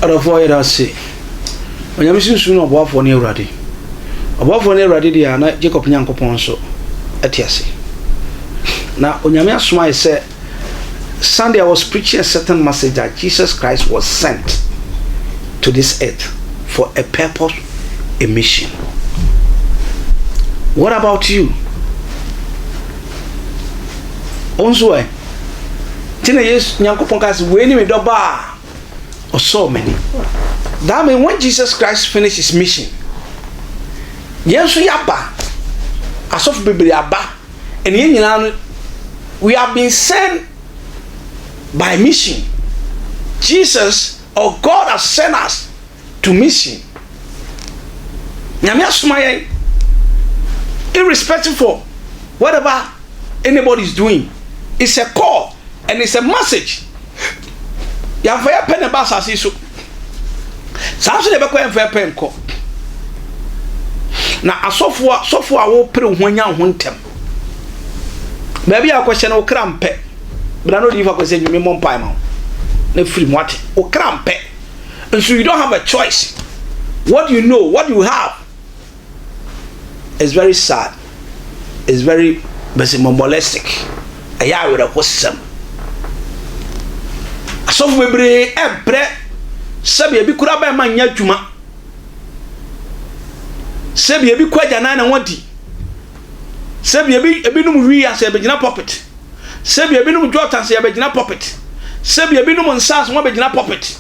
Adɔfoɔ yɛda ase. Onyame sunsum ne ɔboafoɔ ne Awurade. Ɔboafoɔ ne Awurade deɛ a na Jacob Nyankopɔn nso te ase. Na Onyame asoma yɛ sɛ Sunday I was preaching a certain message that Jesus Christ was sent to this earth for a purpose, a mission. What about you? Wo nso ɛ? Nti na Yesu Nyankopɔn ka sɛ wei ne me dɔba a ɔsɔɔ m'ani. That means when Jesus Christ finished his mission, yɛn nso yɛaba, asɔfo bebree aba, and yɛn nyinaa no, we have been sent by mission. Jesus or God has sent us to mission. Nyame asoma yɛn irrespective for whatever anybody is doing. It's a call and it's a message. Yɛamfa yɛ pɛ na ɛba asase yi so. Saa nso na ɛbɛkɔ yɛmfa yɛ pɛ nkɔ. Na asɔfoɔ asɔfoɔ a wɔpere wo ho anya wo ho ntɛm. Baabi a akɔhyɛ no wo kra mpɛ. Bra na odiyifoɔ akɔsɛ nnwumi mmɔ mpae ma wo. Na firi mu ate. Wo kra mpɛ. Nso you don't have a choice. What you know, what you have is very sad. It's very bɛsɛ molestic. Ɛyɛ awerɛhosɛm. Asɔfo bebree ɛbrɛ sɛbi ebi kura bɛn ma nyɛ adwuma. Sɛbi ebi kɔ agyanan na wɔn di. Sɛbi ebi ebinom wi ase ɛbɛgyina pulpit. Sɛbi ebinom jɔta ase ɛbɛgyina pulpit. Sɛbi ebinom nsa ase wɔn abɛgyina pulpit.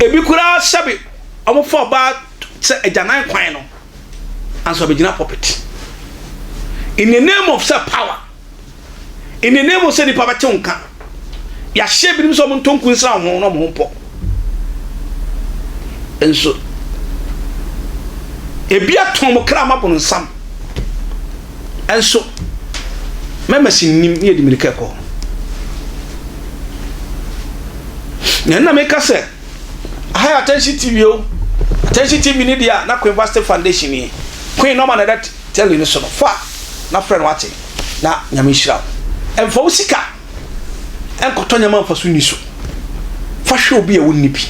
Ebi kura sɛbi wɔn fa ɔbaa sɛ agyanan kwan no anso abɛgyina pulpit. In the name of sɛ power. In the name of sɛ nipa bɛte nka. Yɛahyɛ ebinom sɛ ɔmo ntɔ nku nsra ho na ɔmo ho mpɔ. Nso ebi atɔn mo kra ma bono nsam. Nso mɛmɛsi nim ne yɛde mirika kɔ. Na ɛna meka sɛ aha yɛ Attention TV o. Attention TV ni deɛ na Queen Vasti Foundation ni. Queen nɔma na ɛda tele no so no fa na frɛ no wate na Nyame nhyira wo. Ɛmfa wo sika ɛnkɔtɔ nneɛma mfa so nni so. Fa hwɛ obi a wonni bi.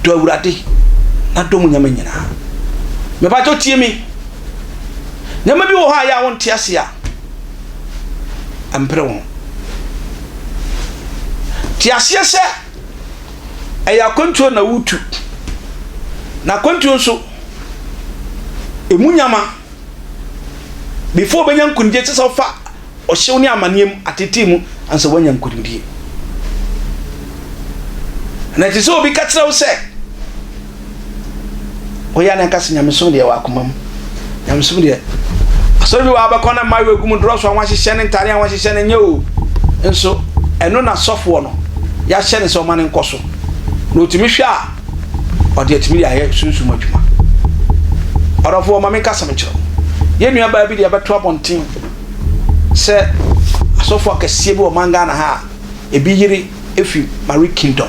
Dɔ Awurade na dɔ mu nyama nyinaa. Mepakyɛw tie me. Nneɛma bi wɔ hɔ a yɛ a wonte ase a, ɛmpere wo ho. Te aseɛ sɛ ɛyɛ akwantuo na wotu. Na akwantuo nso, emu nyama, before wobɛnya nkunimdie kyɛ sɛ wofa ɔhyew ne amanneɛ mu, atetee mu, ansa woanya nkunimdie. Na ɛte sɛ obi ka kyerɛ wo sɛ, woyɛ ne nka sɛ nyamesom deɛ wɔ akoma mu. Nyamesom deɛ, asɔre bi wɔ abɛkɔ na mmaayewa gu mu drɔso a wɔahyehyɛ ne ntaade a wɔahyehyɛ no nyɛ o. Nso ɛno na sɔfoɔ no yɛahyɛ no sɛ ɔma no nkɔ so. Na ɔtumi hwɛ a, ɔde atumi de ayɛ sunsum adwuma. Ɔdɔfoɔ, ma menka asɛm nkyerɛ wo. Yɛn nuabaa bi de abɛto abɔnten sɛ asɔfo akɛseɛ bi wɔ man Ghana ha a ebi yere fi Marie Kingdom,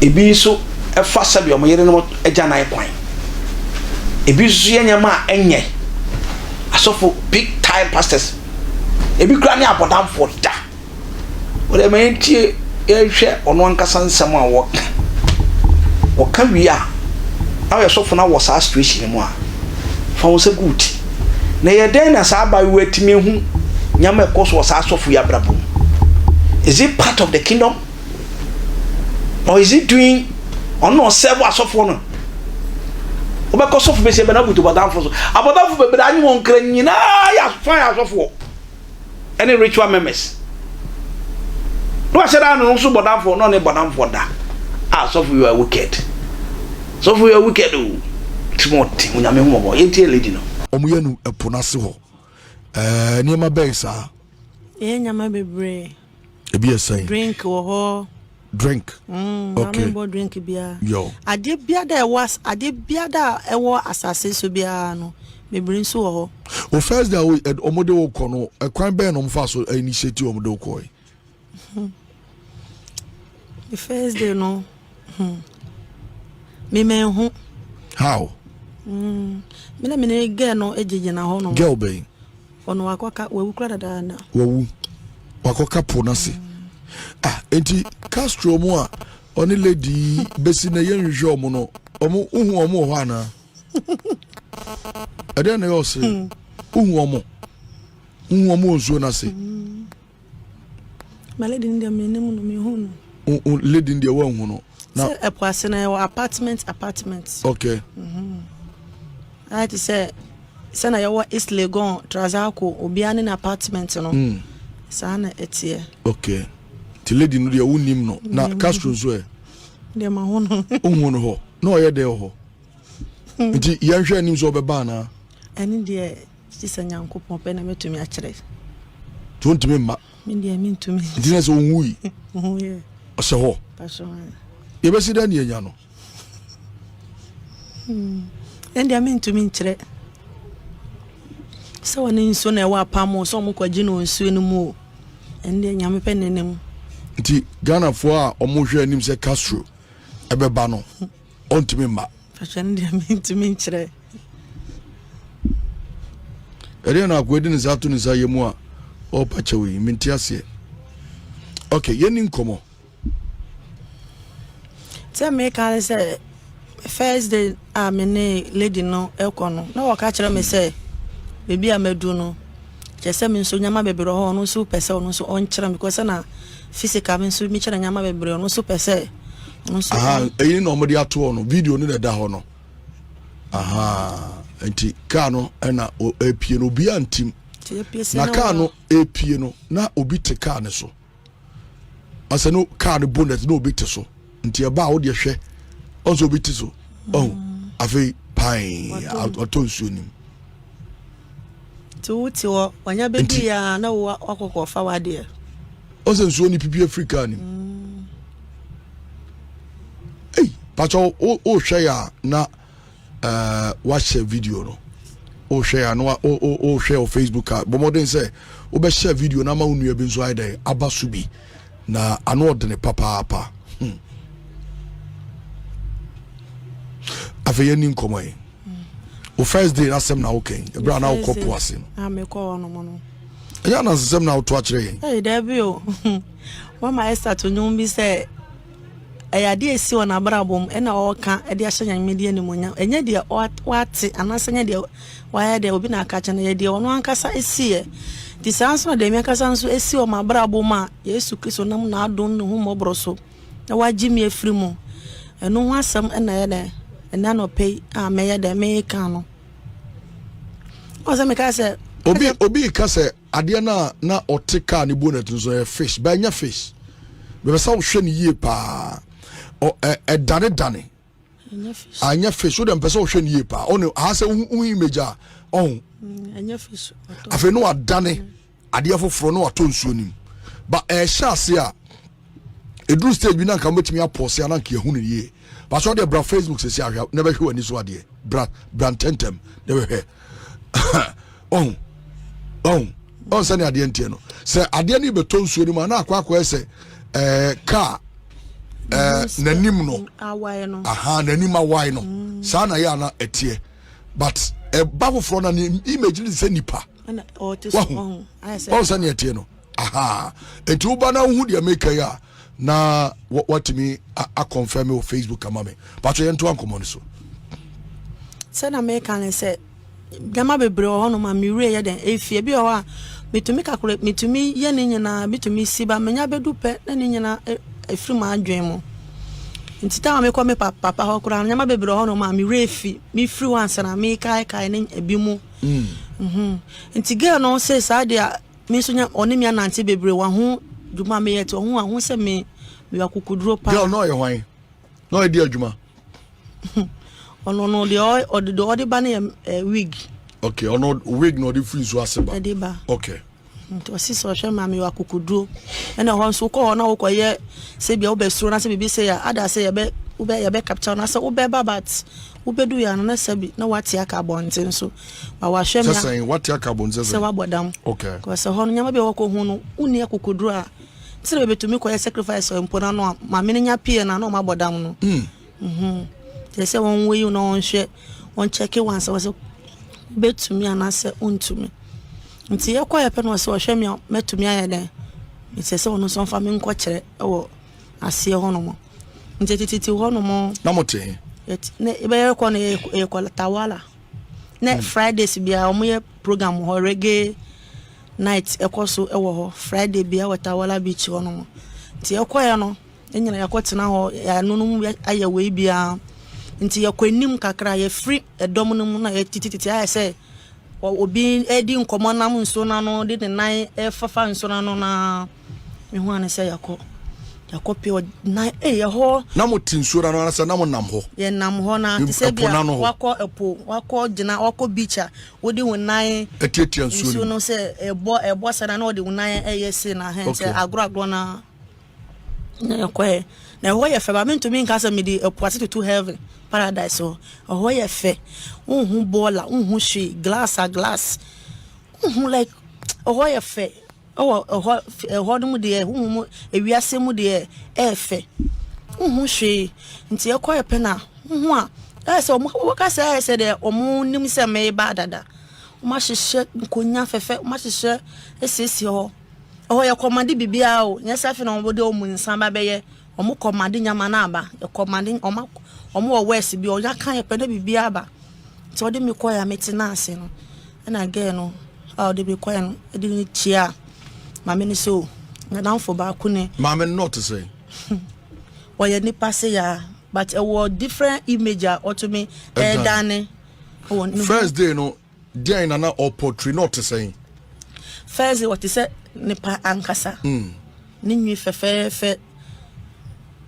ebi nso fa sɛdeɛ wɔn yerenom agyanan kwan, ebi nso yɛ nneɛma a ɛnyɛ. Asɔfo big time pastors, ebi koraa ne abɔdamfoɔ da. Wode ma yɛntie yɛnhwɛ ɔno ankasa nsɛm a wɔka. Wɔka wie a, na ɔyɛ sɔfo na wɔ saa situation no mu a, fa wo nsa gu wo ti. Na ɛyɛ dɛn na saa abaayewa atumi ahu nneɛma ɛkɔ so wɔ saa sɔfo yi abrabɔ mu? Is it part of the kingdom? Or is it doing ɔno na ɔsɛvo asɔfoɔ no? Wobɛkɔ sɔfo bɛsi ɛbɛn abutu abɔdamfo so. Abɔdamfo bebree anyi wɔn nkra nyinaa yɛ fine asɔfoɔ. ɛne ritual members na wahyɛ da no nso bɔdamfoɔ na ɔne bɔdamfoɔ da ah sɔfo you are wicked sɔfo you are wicked o tirim ɔte Onyame hu mɔbɔ yɛntie lady no. Wɔn yɛ no ɛpo n'ase hɔ. Ɛɛ nneɛma bɛn saa? Yɛyɛ nneɛma bebree. Ebi yɛ sɛn? Drink wɔ hɔ. Drink. Okay. Maame bɔ drink biara. Yo. Adeɛ biara da ɛwɔ adeɛ biara da ɛwɔ asase so biara no bebree nso wɔ hɔ. O first day a wɔn de wo kɔ no ɛkwan bɛn na wɔn fa so initiate wɔn de wo kɔ yi. The first day no, me mɛ ho. How? Me na me ne girl no gyinagyina hɔ nom. Girl bɛn? Ɔno wakɔka wawu kura dadaada. Wawu wakɔka po n'ase. Ah, enti Castro mu a ɔne lady yi bɛsi na yɛnhwehwɛ ɔmo no, ɔmo wohu ɔmo wɔ hɔ anaa? Ɛdɛn na ɛyɛ ɔsere? Hmm. Wohu ɔmo? Wohu ɔmo wɔ nsuo no ase? Hmm. Ma lady no deɛ menim no, mehu no. Lady no deɛ woanhu no. Na sɛ ɛpo ase no ɛwɔ apartment apartment. Okay. Mm-hmm. Ayɛ te sɛ sɛ na yɛwɔ East Legon, Trazaco, obiara ne n'apartment no. Mm. Saa na ɛteɛ. Okay. Ti lady no deɛ wonim no. Na Castro nso ɛ? Deɛ ma ho no. Wohu no hɔ. Na ɔyɛ dɛ wɔ hɔ. Nti yɛnhwɛ anim sɛ ɔbɛba anaa? Ɛne deɛ gye sɛ Nyankopɔn pɛ na mɛtumi akyerɛ. Nti wontumi mma? Me deɛ mentumi. Nti na sɛ ɔnwui? Ɔhyɛ hɔ? Yɛbɛsi dɛn ne yɛnya no? Hmm. Ɛne deɛ mentumi nkyerɛ. Sɛ wɔne nsuo na ɛwɔ apam o, sɛ wɔn kɔgye no nsuo no mu o. Ɛne deɛ Nyame pɛ n'anim. Nti Ghanafoɔ a wɔhwɛ anim sɛ Castro ɛbɛba no ɔntumi mma. Pakyɛ no deɛ mentumi nkyerɛ. Ɛdeɛ na akoa di ne nsa ato ne nsa yɛ mu a ɔrepa kyɛw yi mente aseɛ. Ok yɛni nkɔmmɔ. Sɛ meka ne sɛ first day a me ne lady no ɛkɔ no na wɔka kyerɛ me sɛ baabi a madu no kyerɛ sɛ me nso nneɛma bebree wɔ hɔ ɔno nso pɛ sɛ ɔno nso ɔnkyerɛ me because sɛ na physical me nso mekyerɛ nneɛma bebree ɔno nso pɛ sɛ ɔno nso. Aha eyi na wɔde ato hɔ no video no na ɛda hɔ no aha nti kaa no ɛna epie no obi antim na kaa no epie no na obi te kaa no so. Asɛ no kaa no bonnet na obi te so nti ɛba a wodeɛ hwɛ ɔn sɛ obi te so ɔn mm. afei pan ɔtɔ nsuo nim. Nti wo te hɔ wanya bɛdu ya na wo wakɔkɔ fa wadeɛ. Ɔn sɛ nsuo ni pipi afiri kaa nim. Mm. Ei pakyɛ wohwɛ yɛ a na uh, wahyɛ video no wohwɛ a na wohwɛ wɔ facebook a bɔ mmɔden sɛ wobɛhyɛ video no ama wo nua bi nso ayɛ dɛn aba so bi na ano ɔdene papaapa hmm. afei yɛni nkɔmmɔ yi wo first day n'asɛm na wokɛn ɛberɛ a na wokɔ po ase no ah, ɛnyɛ anansesɛm na woto akyerɛ yɛn ɛyɛ daabi o mama Esther to nnwom bi sɛ Ɛyɛ adeɛ a ɛsi wɔ n'abrabɔ mu ɛna ɔreka de ahyɛ Nyame din animuonyam. Ɛnyɛ deɛ wate anaasɛ ɛnyɛ deɛ wayɛ deɛ obi na aka akyerɛ no, ɛyɛ deɛ ɔno ankasa ɛsiiɛ. Nti saa nso na deɛ me ankasa nso ɛsi wɔ m'abrabɔ mu a Yesu Kristo nam n'adom ne n'ahummɔborɔ so na wagye me afiri mu. Ɛno ho asɛm na ɛyɛ dɛ ɛnɛ anɔpa yi a mɛyɛ dɛ meka no. Ɔsɛ meka sɛ. Obi obi ka sɛ Adeɛ no a na ɔte car ne bonnet no so ɛyɛ fish but ɛnyɛ fish mepɛ sɛ wohwɛ no yie paa ɛdane dane anyɛ fish wode mpɛ sɛ wohwɛ no yie paa ɔne aha sɛ wohu image a ɔho mm, afei ne wadane adeɛ foforɔ ne watɔ nsuo nim ba ɛhyɛ ase a ɛduru stage bi na nka wobɛtumi apɔse a na nka yɛhu no yie basɛ wode bra facebook sɛsi ahwɛ na bɛhwɛ w'ani so adeɛ bra bra ntɛntɛm na bɛhwɛ ɔho ɔho ɔho sɛnea adeɛ nteɛ no sɛ adeɛ no bɛtɔ nsuo no mu a na akɔ akɔyɛ sɛ ɛɛ kaa ɛɛ n'anim no aha n'anim awae no mm. saa na yɛ ana ɛteɛ but ɛba foforɔ na ne image no sɛ nipa wahu ɔho sɛnea ɛteɛ no aha nti woba na wohu deɛ meka yi a na watumi akɔnfɛm wɔ facebook ama me patro yɛntoa nkɔmmɔ no so sɛ na meka ne sɛ nneɛma bebree wɔ hɔnom a me werɛ yɛ dɛn efi ebi wɔ hɔ a metumi kakora metumi yɛ ne nyinaa metumi si ba menya bɛdu pɛ na ne nyinaa efiri m'adwene mu nti tam a mekɔ me papa hɔ koraa nneɛma bebree wɔ hɔnom a me werɛ fi mefiri hɔ ansa na mekaekae ne ebi mu mm. mhm. nti girl no sɛ saa deɛ a me nso nya ɔne me anante bebree waho dwuma a meyɛ te ɔho aho sɛ me mewɔ akokoduro paa. Girl no ɔyɛ hwan? Na ɔyɛ di adwuma? Ɔno no deɛ ɔde deɛ ɔde ba no yɛ eh, wig. Okay, ɔno wig na ɔde firi nsuo ase ba. Ɛde ba. Okay. Nti ɔsi sɛ ɔhwɛ ma mewɔ akokoduro ɛna ɛhɔ nso wokɔ hɔ na wokɔyɛ sɛ bia wobɛsuro na sɛ biribi sɛ yɛ ada sɛ yɛbɛ wobɛ yɛbɛ capture na sɛ wobɛba but wobɛdu yɛ ano na sɛ bi na wate aka abɔnten so Ma wahwɛ me a. Sɛ sɛn? Wate aka abom sɛ sɛn? Sɛ wabɔ dam. Okay. Because ɛhɔ no nneɛma bi a wɔkɔ hu no, wonni akokoduru a, sɛ na bɛbɛtumi kɔyɛ sacrifice wɔ mpo no ano a, maame no nya pie no a na wɔn abɔ dam no. Mm. Mhm. Kyerɛ sɛ wɔn wɔ yi na wɔn hwɛ, wɔn kyɛke wɔn ansa wɔn sɛ wobɛtumi anaasɛ wontumi. Nti yɛkɔ yɛ pɛ na ɔsɛ ɔhwɛ me a mɛtumi ayɛ dɛn? Mesɛ sɛ ɔno nso ɔmfa me nkɔkyerɛ wɔ aseɛ hɔnom. Nti tititi hɔnom. Na mo te he? Ne yɛbɛyɛ kɔ no yɛkɔ Tawala. Ne hmm. Fridays biara wɔyɛ program hɔ reggae night ɛkɔ so wɔ hɔ Friday biara wɔ Tawala beach hɔnom. Nti yɛkɔɛ no yɛn nyinaa yɛakɔtena hɔ yɛanonom ayɛ wei biara. Nti yɛkɔ anim kakra yɛfiri ɛdɔm no mu na yɛtitititi ayɛ sɛ obi redi nkɔmmɔ nam nsuo no ano de ne nan refafa nsuo no ano na mehu ano sɛ yɛakɔ yɛakɔ pie wɔ nan ee ɛhɔ. Na mo te nsuo no ano anasɛ na mo nam hɔ. Yɛnam hɔ na te sɛ bia wakɔ ɛpo wakɔ gyina wakɔ beach a wode wo nan atiatia nsuo no sɛ ɛbɔ ɛbɔ sɛ na na wɔde wo nan ɛyɛ se na hɛn sɛ agorɔ agorɔ na. Na yɛkɔɛ. Na ɛhɔ yɛ fɛ ba mentumi nka sɛ mede ɛpo ase toto heaven paradise hɔ. Ɛhɔ yɛ fɛ. Wonhu bɔɔla, wonhu hwee, glass a glass. Wonhu like ɛhɔ yɛ fɛ. Ɛwɔ ɛhɔ ɛhɔ no mu deɛ honhom mu ewiase mu deɛ ɛyɛ fɛ. Wonhu hwee. Nti yɛkɔɛ pɛ na wohu a ɛyɛ sɛ wɔn wɔka sɛ ɛyɛ sɛ deɛ wɔn nim sɛ meba dada. Wɔn ahyehyɛ nkonnwa fɛfɛ, wɔn ahyehyɛ asiesie hɔ. Ɛhɔ yɛ kɔmade biribiara o, nyɛ sɛ afei na wɔde wɔn nsa ba bɛyɛ, wɔn kɔmade nyama no aba, yɛ kɔmade, wɔn wɔn wɔ wɛs bi, wɔn aka yɛ pɛ na biribiara aba. Nti wɔde me kɔɛ a mete ase no, ɛna girl no a ɔde me kɔɛ no, ɛde ne kyia maame no sɛ o, nadamfo baako ne. Maame no na ɔte sɛn? Ɔyɛ nipa se ya, but ɛwɔ different image a ɔtumi ɛdane. First day no, Deɛn na na ɔpɔtri na ɔte sɛn? First ɔte sɛ nipa ankasa. Mm. Ne nwi fɛfɛɛfɛ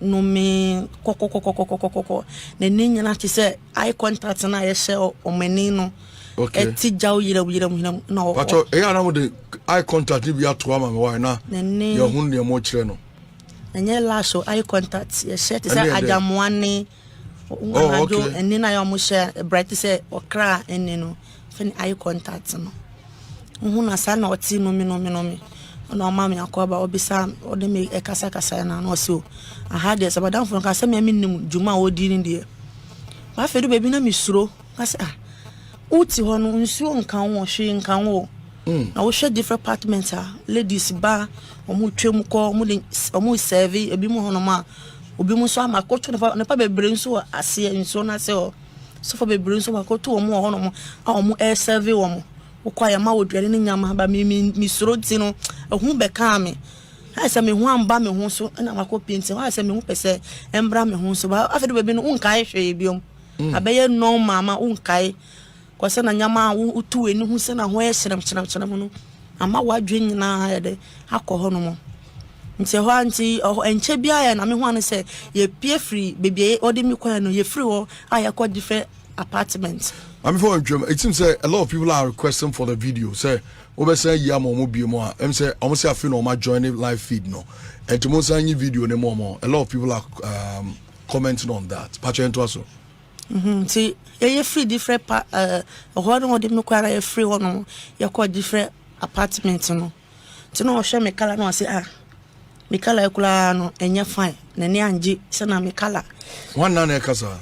nome kɔkɔkɔkɔkɔkɔkɔ. N'ani nyina te sɛ eye contact na yɛhyɛ wɔn ani no. Okay. Ɛte gyaw yerɛm yerɛm yerɛm na ɔ. Patro ɛyɛ anam de eye contact ni bi ato ama me wa na yɛhu nea mo kyerɛ no. Ɛnyɛ lash o eye contact yɛhyɛ te sɛ agyamoa ne. Oh, anadwo okay. ɛne na yɛ ɔmo hyɛ brɛ te sɛ ɔkra ɛne no fɛ ne eye contact no wohu na saa na ɔte nomi nomi nomi ɔna ɔma me akɔ aba ɔbisa ɔde me ɛkasakasa na na ɔse o aha deɛ sɛ madamfo no ka sɛ me nim dwuma a ɔdi ne deɛ afei do baabi na mesuro ka sɛ ah wote hɔ no nsuo nka wo hwee nka wo mm. na wohwɛ different apartment a ladies ba wɔn twam kɔ wɔn de wɔn sɛve ebi mu hɔnom a Obi mu nso ama akɔto nipa nipa bebree nso wɔ aseɛ nsuo no ase hɔ. Sɔfo bebree nso wakɔto wɔn wɔ hɔnom a wɔn ɛresɛve wɔn. Wokɔ a yɛma wo aduane ne nyama ba me me mesuro nti no ehu bɛkaa me. Ayɛ sɛ me ho amba me ho so ɛna makɔ pie nti ayɛ sɛ me ho pɛ sɛ ɛmbra me ho so ba afei de baabi no wonkae hwee biom. Mm. Abɛyɛ normal ma wonkae. Kɔ sɛ na nneɛma a wotu w'ani hu sɛ na ho yɛ hyerɛmhyerɛmhyerɛm no ama w'adwene nyinaa ayɛ dɛ akɔ hɔnom. Nti ɛhɔ a nti ɛhɔ ɛnkyɛ biara yɛ na me ho ano sɛ yɛpie firi baabi a ɔde me kɔɛ no yɛfiri hɔ a yɛkɔ different apartment. Maame fa wɔn It seems sɛ a lot of people are requesting for the video sɛ wobɛsan yi ama wɔn bio mu a ɛm sɛ wɔn sɛ afei na wɔn ajoin ne live feed no ɛnti mo nsan yi video ne mu wɔn a lot of people are um, commenting on that. Patro yɛn to aso. Nti yɛyɛ firi different pa ɛɛ ɛhɔ no wɔde me kɔ ara yɛfiri hɔ nom yɛkɔ different apartment no nti na ɔhwɛ me kala na ɔse ah me kala yi koraa no ɛnyɛ fine n'ani angye sɛ na me kala. Wɔn na na ɛka saa.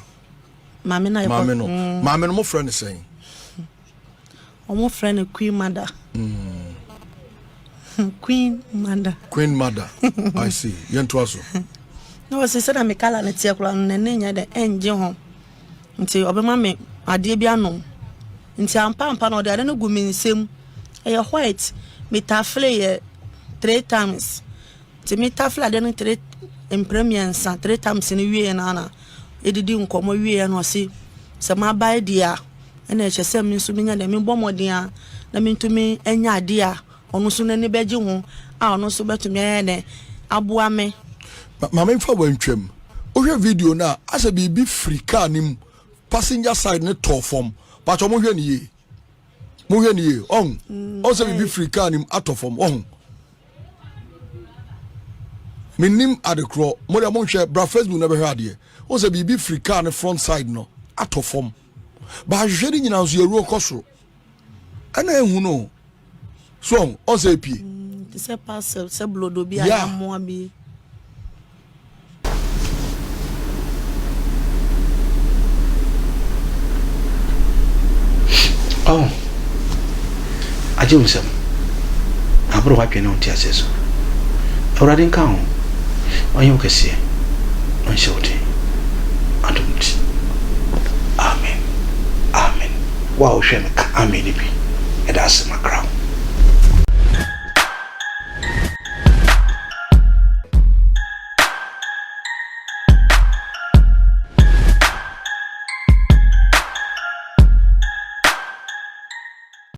Maame na yɛkɔ maame no mm. maame no mo frɛ no sɛn. Wɔn frɛ no queen mother. Mm. Queen mother. Queen mother. I see. Yɛn to aso. Na wɔsi sɛ na me kala no teɛ koraa no n'ani nyɛ dɛ ɛngye ho nti ɔbɛma me adeɛ bi anom nti ampa ampa na ɔde ade no gu me nsam ɛyɛ white metafele yɛ three times Nti me tafere adeɛ no tere mprɛ mmiɛnsa, three times no wieɛ no na yɛdidi nkɔmmɔ wieɛ no ɔse sɛ mabae deɛ a ɛna ɛkyɛ sɛ me nso menya deɛ mebɔ mmɔden a na mentumi anya adeɛ a ɔno nso n'ani bɛgye ho a ɔno nso bɛtumi ayɛ dɛn aboa me. Ma memfa wantwam. Wohwɛ video no a, asɛ biribi firi kaa no mu passenger side no tɔɔ fam. Pakyɛ monhwɛ no yie. Monhwɛ no yie. Ɔho? Ɔho sɛ biribi firi kaa no mu atɔ fam. Ɔho? Mennim ade korɔ. Mo deɛ monhwɛ, bra Facebook na bɛhwɛ adeɛ. Wohu sɛ biribi firi kaa no front side no atɔ fam. Ba ahwehwɛ no nyinaa nso yɛwuro kɔ soro. Ɛna ehu no. So ɔn, ɔn sɛ epie. Mm, te sɛ parcel, sɛ blodo bi a yɛamoa bi. Oh, agye wo nsam. Aboro w'adwene ne wo nteaseɛ so. Awurade nka ho, ɔnyɛ wo kɛseɛ, na ɔnhyɛ wo den. Adom nti. Amen. Amen. Wo a wohwɛ me ka amen no bi. Ɛda ase makra wo.